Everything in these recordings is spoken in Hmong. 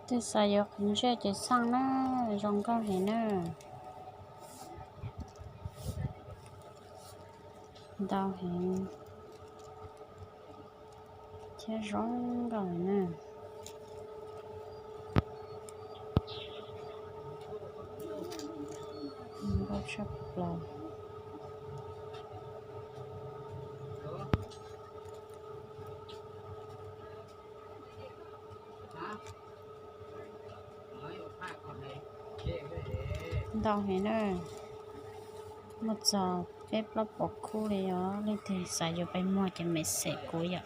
Tej xav yuav qhov ntsej ces xaj na, zoo nkauj heev na. Ntau heev thiab zoo nkauj na. Nkauj tshaj plaws. Ntau heev na, muaj txog peb plaub puas khub li os. Leej twg xav yuav pais muag ces message kuv yom.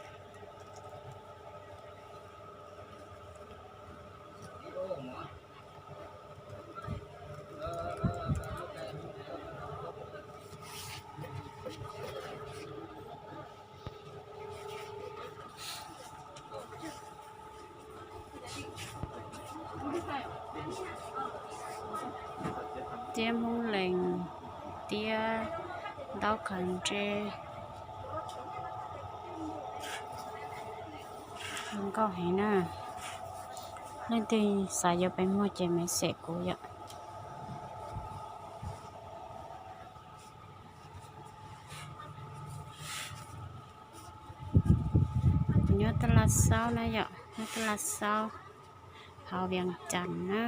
Tiab Hmoob Lees, tiab ntaub khav ntsej, zoo nkauj heev na. Leej twg xav yuav pais muag ces message kuv yom. Kuv nyob Taj Laj Xaub na yom, nyob Taj Laj Xaub, hauv Vias Cas na.